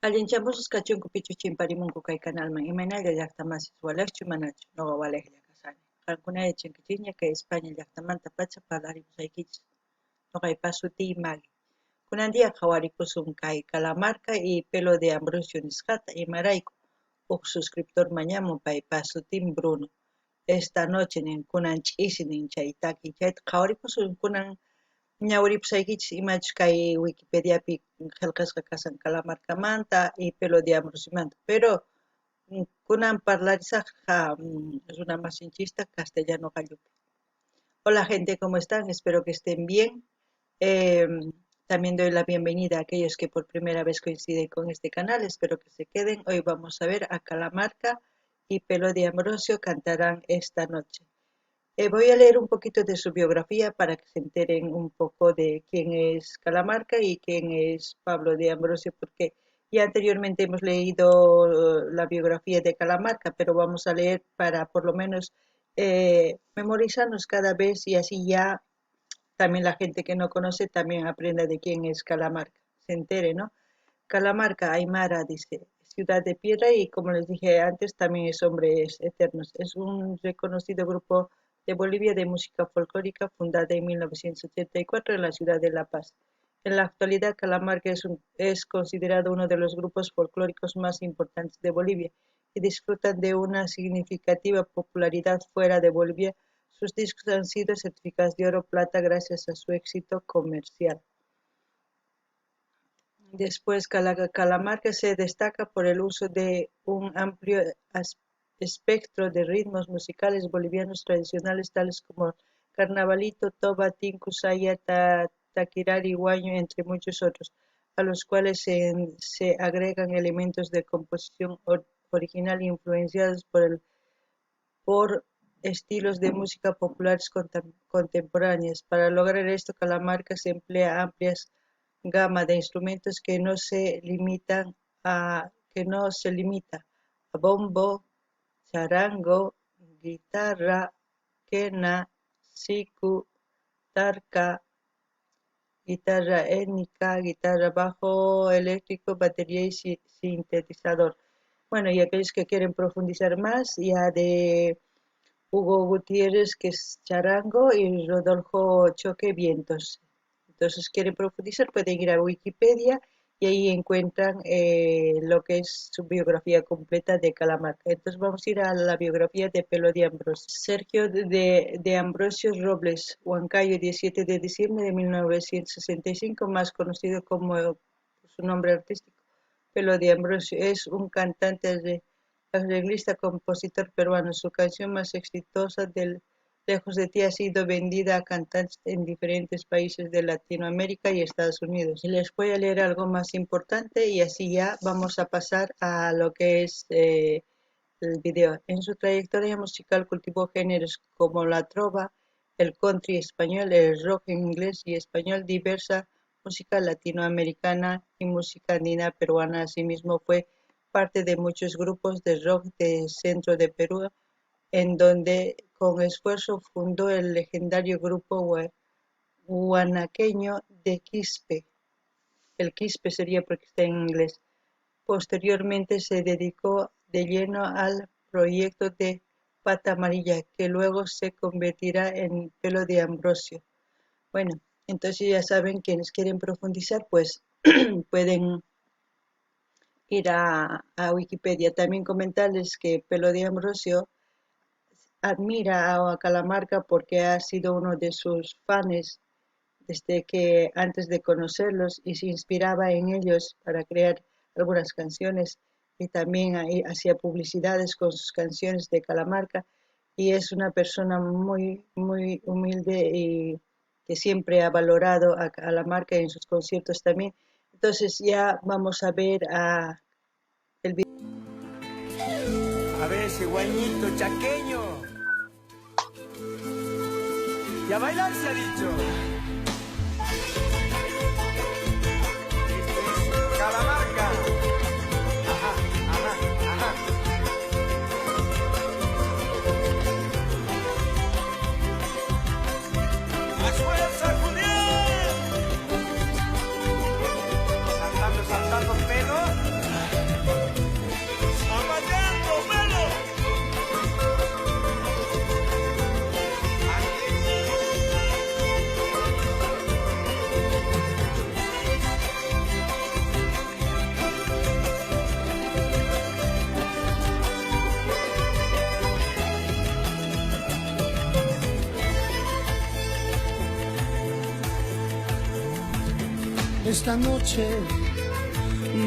Allinchamusqas kachunku pichus chimparimunku kay kanalman, imaynalla llaqta masis, walejchu manachu, noqa walejlla kashani. Qankuna yachankichikña kay España llaqtamantapacha parlarimusaykichis. Noqaypa sutiy Maggie. Kunan día qhawarikusun kay Calamarca y Pelo de Ambrosio nisqata, imarayku huk suscriptor mañamun paypa sutin Bruno. Esta noche nin, kunan ch'isi nin chay takiy, chayta qhawarikusun kunan ñawiripusaykichis imachus kay Wikipediapi qhelqasqa kashan Calamarcamanta y Pelo de Ambrosiomanta. Pero kunan parlarisajqa runa masinchista castellano qallupi. Hola gente, ¿cómo están? Espero que estén bien. También doy la bienvenida a aquellos que por primera vez coinciden con este canal. Espero que se queden. Hoy vamos a ver a Calamarca y Pelo de Ambrosio cantarán esta noche. Voy a leer un poquito de su biografía para que se enteren un poco de quién es Calamarca y quién es Pablo de Ambrosio, porque ya anteriormente hemos leído la biografía de Calamarca, pero vamos a leer para por lo menos memorizarnos cada vez y así ya también la gente que no conoce también aprenda de quién es Calamarca, se entere, ¿no? Calamarca, Aymara, dice, ciudad de piedra y como les dije antes, también es Hombres Eternos. Es un reconocido grupo de Bolivia de música folclórica fundada en 1984 en la ciudad de La Paz. En la actualidad, Calamarca es considerado uno de los grupos folclóricos más importantes de Bolivia y disfrutan de una significativa popularidad fuera de Bolivia. Sus discos han sido certificados de oro plata gracias a su éxito comercial. Después, Calamarca se destaca por el uso de un amplio espectro de ritmos musicales bolivianos tradicionales tales como carnavalito, toba, tinku, saya, taquirari, huayño, entre muchos otros, a los cuales se agregan elementos de composición original influenciados por estilos de música populares contemporáneas. Para lograr esto, Calamarca se emplea amplias gama de instrumentos que no se limitan a, que no se limita a bombo, charango, guitarra, quena, siku, tarka, guitarra étnica, guitarra bajo eléctrico, batería y sintetizador. Bueno, y aquellos que quieren profundizar más, ya de Hugo Gutiérrez, que es charango, y Rodolfo Choque, vientos. Entonces, quieren profundizar, pueden ir a Wikipedia y ahí encuentran lo que es su biografía completa de Calamarca. Entonces vamos a ir a la biografía de Pelo de Ambrosio. Sergio de Ambrosio Robles, Huancayo, 17 de diciembre de 1965, más conocido como su nombre artístico, Pelo de Ambrosio, es un cantante, arreglista, compositor peruano. Su canción más exitosa del Lejos de ti ha sido vendida a cantantes en diferentes países de Latinoamérica y Estados Unidos. Y les voy a leer algo más importante y así ya vamos a pasar a lo que es el video. En su trayectoria musical cultivó géneros como la trova, el country español, el rock en inglés y español, diversa música latinoamericana y música andina peruana. Asimismo fue parte de muchos grupos de rock del centro de Perú, en donde con esfuerzo fundó el legendario grupo guanaqueño de Quispe. El Quispe sería porque está en inglés. Posteriormente se dedicó de lleno al proyecto de Pata Amarilla, que luego se convertirá en Pelo de Ambrosio. Bueno, entonces ya saben, quienes quieren profundizar, pueden ir a Wikipedia. También comentarles que Pelo de Ambrosio admira a Calamarca porque ha sido uno de sus fans desde que antes de conocerlos y se inspiraba en ellos para crear algunas canciones y también ahí hacía publicidades con sus canciones de Calamarca y es una persona muy, muy humilde y que siempre ha valorado a Calamarca en sus conciertos también. Entonces ya vamos a ver a el video. A ver ese guañito chaqueño. Y a bailar se ha dicho. Esto es Calamarca. Ajá, ajá, ajá. ¡A fuerza, Julián! Saltando, saltando, pelo. Esta noche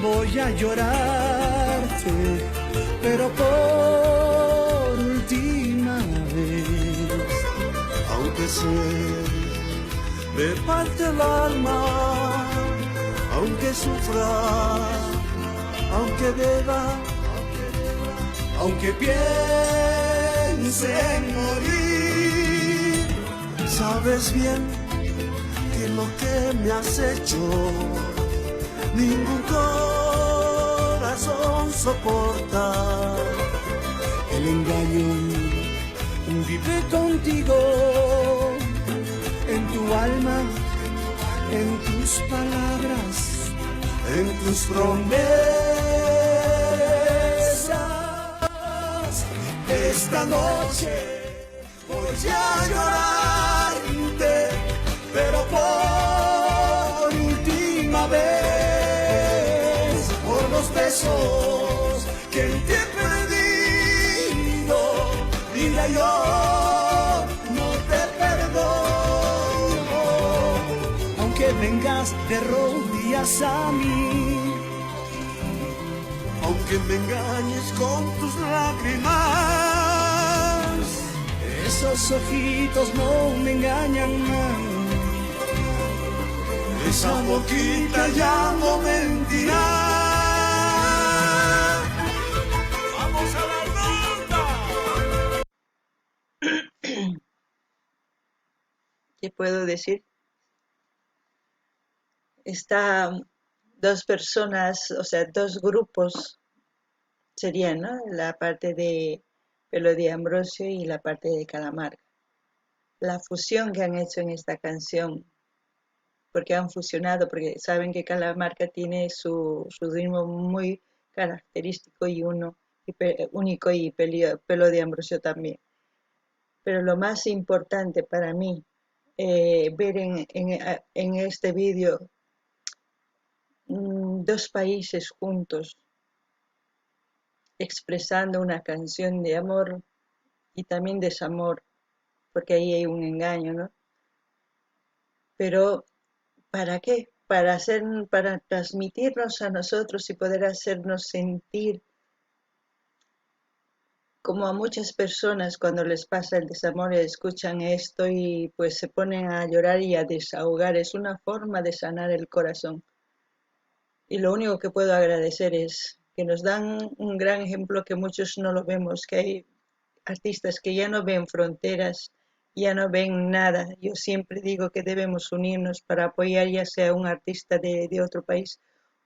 voy a llorarte, pero por última vez. Aunque se me parte el alma, aunque sufra, aunque beba, aunque piense en morir, sabes bien que lo que me has hecho ningún corazón soporta. El engaño vive contigo, en tu alma, en tus palabras, en tus promesas. Esta noche voy a llorarte, pero por última vez, por los besos que en ti he perdido, vida, yo no te perdono. Aunque vengas de rodillas a mí, aunque me engañes con tus lágrimas, esos ojitos no me engañan más. Esa boquita ya no mentirá. ¡Vamos a la ronda! ¿Qué puedo decir? Está dos personas, o sea, dos grupos serían, ¿no? La parte de Pelo de Ambrosio y la parte de Kalamarka. La fusión que han hecho en esta canción, porque han fusionado, porque saben que Kalamarka tiene su ritmo muy característico y uno, y único, y Pelo de Ambrosio también. Pero lo más importante para mí, ver en este vídeo, dos países juntos expresando una canción de amor y también desamor, porque ahí hay un engaño, ¿no? Pero, ¿para qué? Para transmitirnos a nosotros y poder hacernos sentir como a muchas personas cuando les pasa el desamor y escuchan esto y se ponen a llorar y a desahogar. Es una forma de sanar el corazón. Y lo único que puedo agradecer es que nos dan un gran ejemplo que muchos no lo vemos, que hay artistas que ya no ven fronteras, ya no ven nada. Yo siempre digo que debemos unirnos para apoyar ya sea un artista de otro país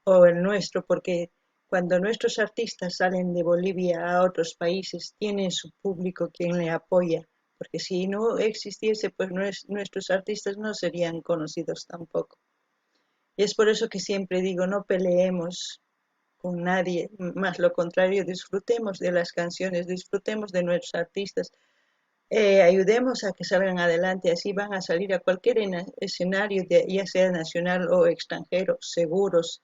o el nuestro, porque cuando nuestros artistas salen de Bolivia a otros países, tienen su público quien le apoya, porque si no existiese, nuestros artistas no serían conocidos tampoco. Y es por eso que siempre digo, no peleemos con nadie, más lo contrario, disfrutemos de las canciones, disfrutemos de nuestros artistas, ayudemos a que salgan adelante, así van a salir a cualquier escenario, ya sea nacional o extranjero, seguros,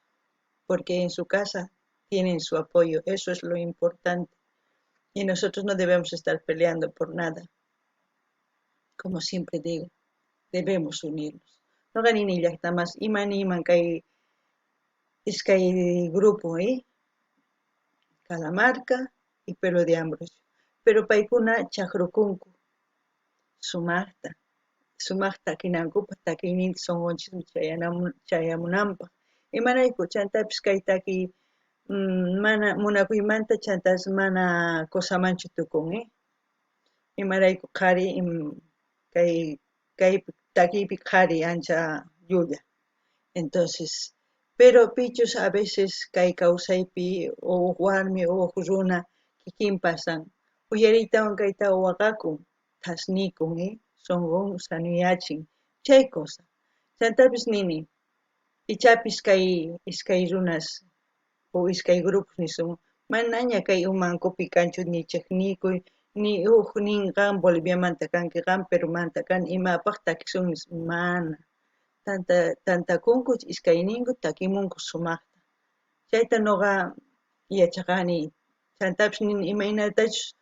porque en su casa tienen su apoyo, eso es lo importante. Y nosotros no debemos estar peleando por nada. Como siempre digo, debemos unirnos. No ganini llaqta más, iman iman kay iskay grupo, Kalamarka y Pelo de Ambrosio. Pero paykuna chaqrukunku sumaqta, sumaqta takinankupaq, takiyninta sunqunchikmi chayamunanpaq. Imarayku chantapis kay takiy, mana munakuymanta chantas mana qosamanchu tukun, Imarayku qhari, kay takiypi qhari ancha llulla. Entonces, pero pichus a veces kay kawsaypi o uj warmi o uj runa kikin pasan, uyariytawan kayta waqakun, thasnikun, Sunqun sanuyachin, chay cosa. Chantapis nini, ichapis kay iskay runas o iskay grupos nisun, manaña kay umankupi kanchu ni chejnikuy, ni uj nin qan Boliviamanta kanki, qan Perumanta kan, imapaq takisun nis, mana. Tantakunku iskayninku takimunku sumaqta. Chayta noqa yachaqani. Chantapis nini imaynatachus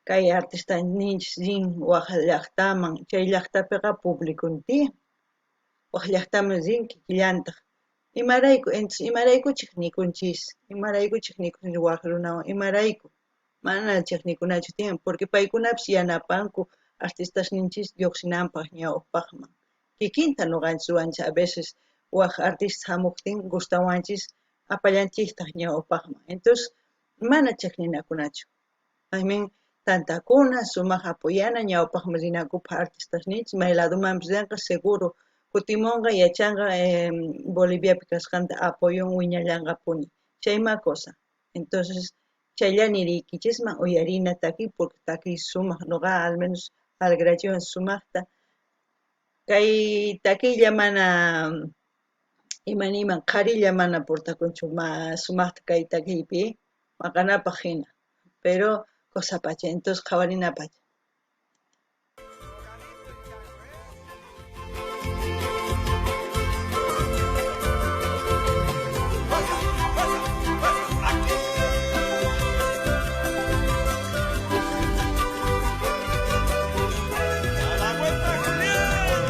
kay artista ninchis rin waj llaqtaman, chay llaqtapiqa publicun tiyan. Waj llaqtaman rin kikillantaq. Imarayku entonces imarayku chejnikunchis, imarayku chejnikunchis waj runawan, imarayku mana chejnikunachu tiyan, porque paykunapis yanapanku artistasninchis lluqsinanpaq ñawpaqman. Kikinta nuqanchis ruwanchis a veces waj artista jamujtin gustawanchis apallanchiktaq ñawpaqman. Entonces mana chejninakunachu. I mean, tantakuna, sumaq apoyana ñawpaqman rinankupaq artistasninchis may ladomanpis rinqa seguro kutimunqa yachanqa Boliviapi kasqanta apoyon wiñallanqapuni. Chayma cosa. Entonces chaylla niriykichisman uyarina takiy porque takiy sumaq nuqa al menos alegrachiwan sumaqta. Kay takiylla mana ima niyman qharilla mana portakunchu ma sumaqta kay takiypi maqanapaq hina. Pero cosa pacha, entonces qhawarina pacha. Fuerza, fuerza, fuerza. Aquí. A la vuelta, Julián.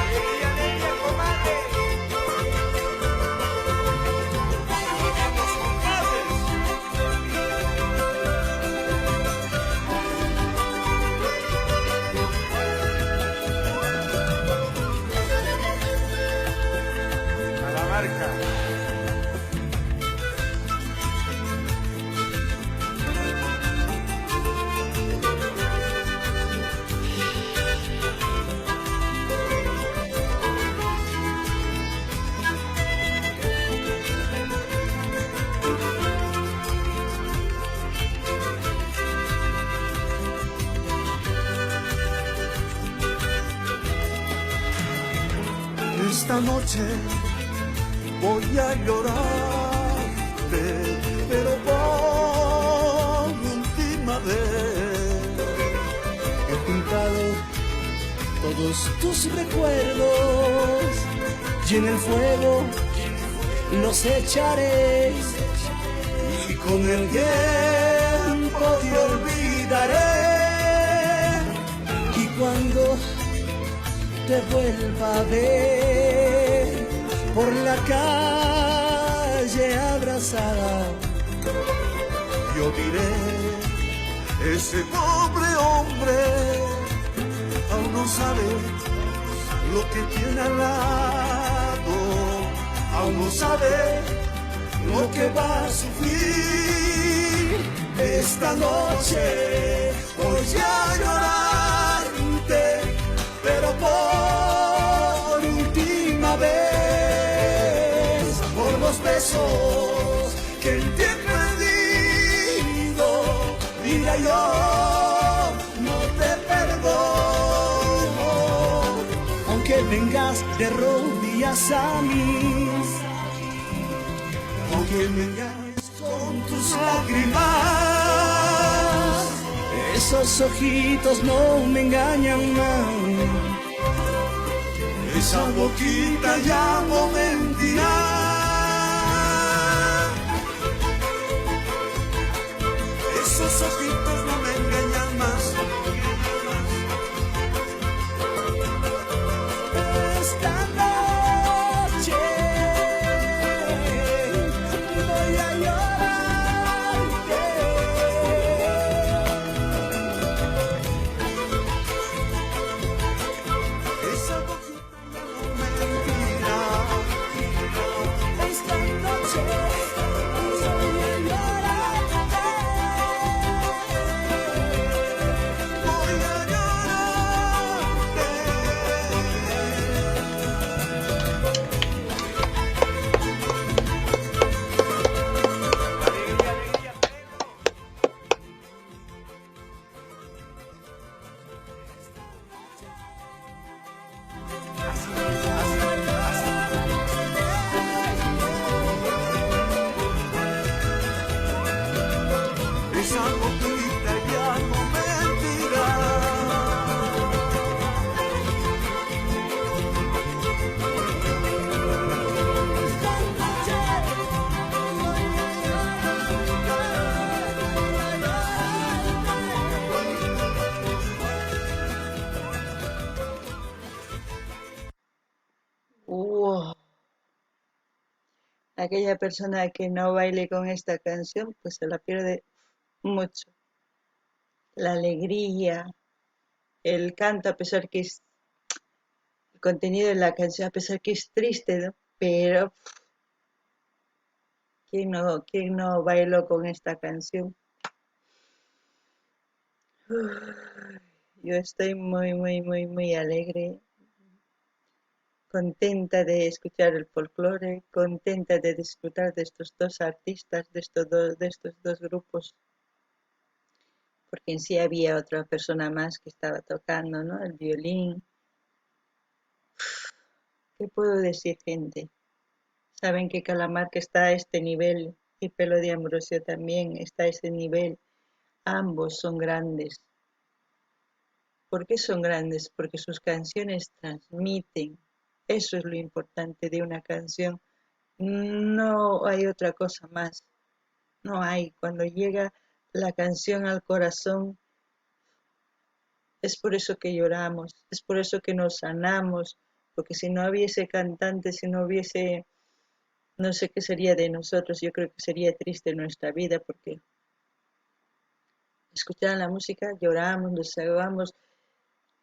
Alegría, alegría, comadre. Los compadres. A la marca. Esta noche voy a llorarte, pero por última vez. He pintado todos tus recuerdos y en el fuego los echaré. Y con el tiempo te olvidaré. Y cuando te vuelva a ver por la calle abrazada, yo diré, ese pobre hombre aún no sabe lo que tiene al lado, aún no sabe lo que va a sufrir. Esta noche voy a llorarte, pero por última vez, por los besos que en ti he perdido, mira, yo no te perdono. Aunque vengas de rodillas a mí, aunque me engañes con tus lágrimas, esos ojitos no me engañan más. Esa boquita ya no mentirá. Esos ojitos no me engañan más. Esta noche voy a llorarte. Esa boquita ya no mentirá. Wow. Aquella persona que no baile con esta canción, pues se la pierde mucho. La alegría, el canto, a pesar que es el contenido de la canción, a pesar que es triste, ¿no? Pero ¿quién no bailó con esta canción? Yo estoy muy, muy, muy, muy alegre, contenta de escuchar el folclore, contenta de disfrutar de estos dos artistas, de estos dos grupos, porque en sí había otra persona más que estaba tocando, ¿no? El violín. ¿Qué puedo decir, gente? Saben que Kalamarka está a este nivel y Pelo de Ambrosio también está a ese nivel. Ambos son grandes. ¿Por qué son grandes? Porque sus canciones transmiten. Eso es lo importante de una canción. No hay otra cosa más. No hay. Cuando llega la canción al corazón, es por eso que lloramos, es por eso que nos sanamos, porque si no hubiese cantantes, si no hubiese, no sé qué sería de nosotros, yo creo que sería triste nuestra vida, porque escuchando la música lloramos, nos desahogamos,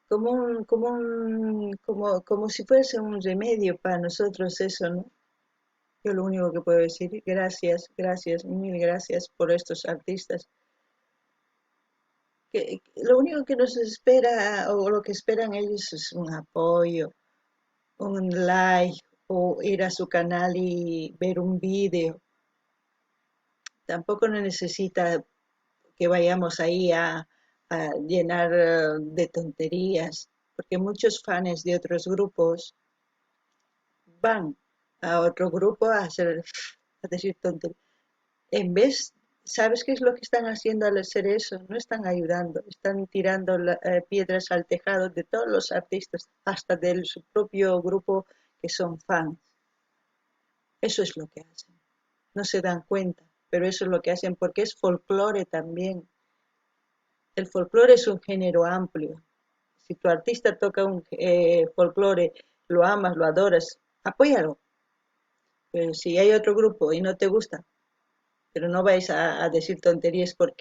como si fuese un remedio para nosotros eso, ¿no? Yo lo único que puedo decir, gracias, gracias, mil gracias por estos artistas. Que lo único que nos espera, o lo que esperan ellos, es un apoyo, un like, o ir a su canal y ver un vídeo. Tampoco necesita que vayamos ahí a llenar de tonterías, porque muchos fans de otros grupos van a otro grupo a decir tonterías. En vez, ¿sabes qué es lo que están haciendo al hacer eso? No están ayudando, están tirando piedras al tejado de todos los artistas, hasta de su propio grupo que son fans. Eso es lo que hacen. No se dan cuenta, pero eso es lo que hacen porque es folclore también. El folclore es un género amplio. Si tu artista toca un folclore, lo amas, lo adoras, apóyalo. Pero si hay otro grupo y no te gusta, pero no vais a decir tonterías por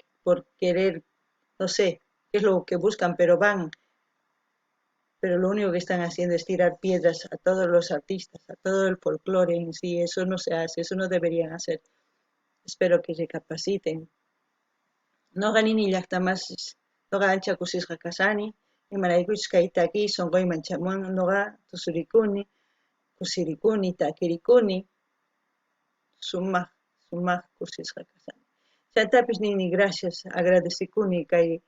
querer, no sé qué es lo que buscan, pero van. Pero lo único que están haciendo es tirar piedras a todos los artistas, a todo el folclore en sí. Eso no se hace, eso no deberían hacer. Espero que recapaciten. Noqa nini llaqta masis, noqa ancha kusisqa kasani, imaraykuchus kay takiy sonqoyman chamuwan, noqa tusurikuni, kusirikuni, takirikuni, sumaq, sumaq kusisqa kasani. Chantapis nini gracias, agradecikuni kay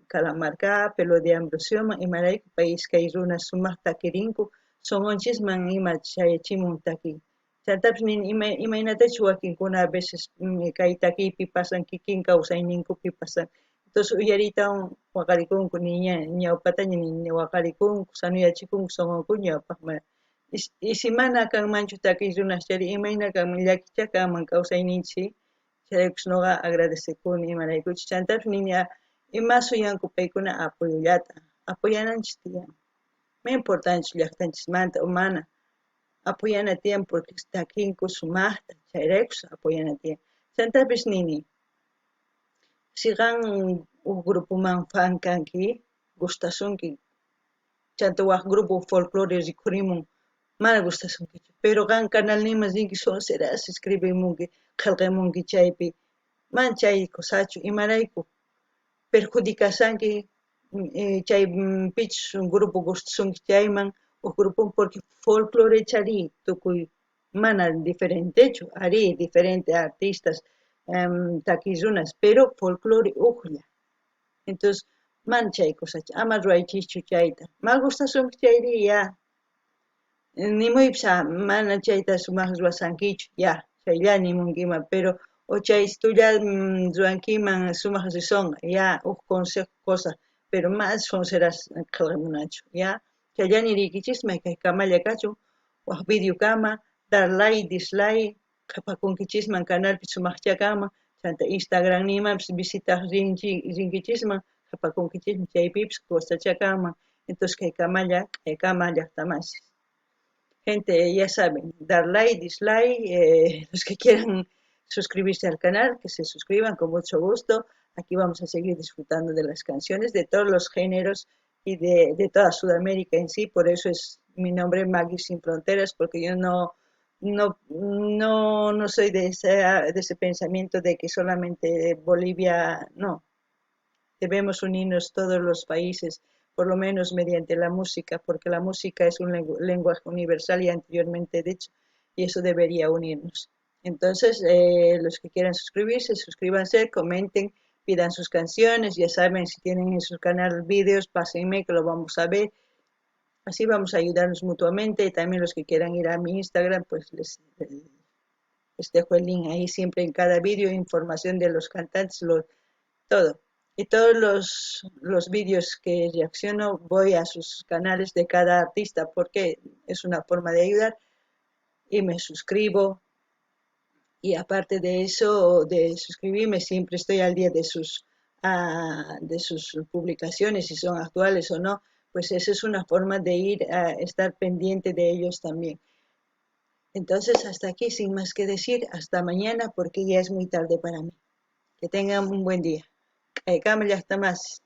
Kalamarka, Pelo de Ambrosioman, imarayku pay iskay runa sumaq takirinku, sonqonchisman ima chayachimun takiy. Chantapis nini imaynatachus wakinkuna a veces, kay takiypi pasan, kikin kawsayninkupi pasan. Entonces uyariytawan waqarikunku, niña ñawpataña niña waqarikunku, sanuyachikunku sonqonku ñawpaqman. Y si mana kanmanchu takiy runas chayri, imayna kanman, llakichá kanman kawsayninchik, chayraykus noqa agradecekuni imaraykuchus. Chantapis niña ima suyanku paykuna apoyollata, apoyananchis tiyan. Ma importanchu llaqtanchismanta o mana, apoyana tiyan porque takinku sumaqta, chayraykus apoyana tiyan. Chantapis nini, si qan uj grupoman fan kanki, gustasunki, chanta waj grupo folclore rikhurimun, mana gustasunkichu, pero qan canalninman rinki sonceras escribimunki, qhelqamunki chaypi, man chay cosachu, imarayku perjudicasanki, chay pichus un grupo gustasunki chayman, uj grupo porque folclore chari tukuy mana diferentechu, ari diferente artistas, takiy runas, pero folclore ujlla. Entonces, man chay cosachu, ama ruwaychischu chayta. Ma gustasunki chayri, ya. Nimuypis, mana chayta sumaq ruwasankichu, ya, chaylla nimunkiman, pero o chaystulla, ruwankiman sumaq risonqa, ya, uj consejo cosa, pero más sonceras qhelqamunachu, ya. Chaylla niriykichis, maykamalla kachun, waj video kama, dar like, dislike, qhapakunkichisman canalpi sumaqcha kama, chanta Instagram nimanpis visitaq rinkichisman, qhapakunkichisman chaypipis cosacha kama. Entonces kaykamalla, kaykama llaqtamasis. Gente, ya saben, dar like, dislike, los que quieran suscribirse al canal, que se suscriban con mucho gusto. Aquí vamos a seguir disfrutando de las canciones de todos los géneros y de toda Sudamérica en sí. Por eso es mi nombre, Maggie Sin Fronteras, porque yo no soy de ese pensamiento de que solamente Bolivia, no. Debemos unirnos todos los países, por lo menos mediante la música, porque la música es un lenguaje universal y anteriormente dicho, y eso debería unirnos. Entonces, los que quieran suscribirse, suscríbanse, comenten, pidan sus canciones, ya saben, si tienen en su canal vídeos, pásenme que lo vamos a ver. Así vamos a ayudarnos mutuamente, y también los que quieran ir a mi Instagram, pues les dejo el link ahí siempre en cada vídeo, información de los cantantes, todo. Y todos los vídeos que reacciono voy a sus canales de cada artista, porque es una forma de ayudar, y me suscribo. Y aparte de eso, de suscribirme, siempre estoy al día de sus publicaciones, si son actuales o no, pues esa es una forma de ir a estar pendiente de ellos también. Entonces, hasta aquí, sin más que decir, hasta mañana, porque ya es muy tarde para mí. Que tengan un buen día. Kama llajta más.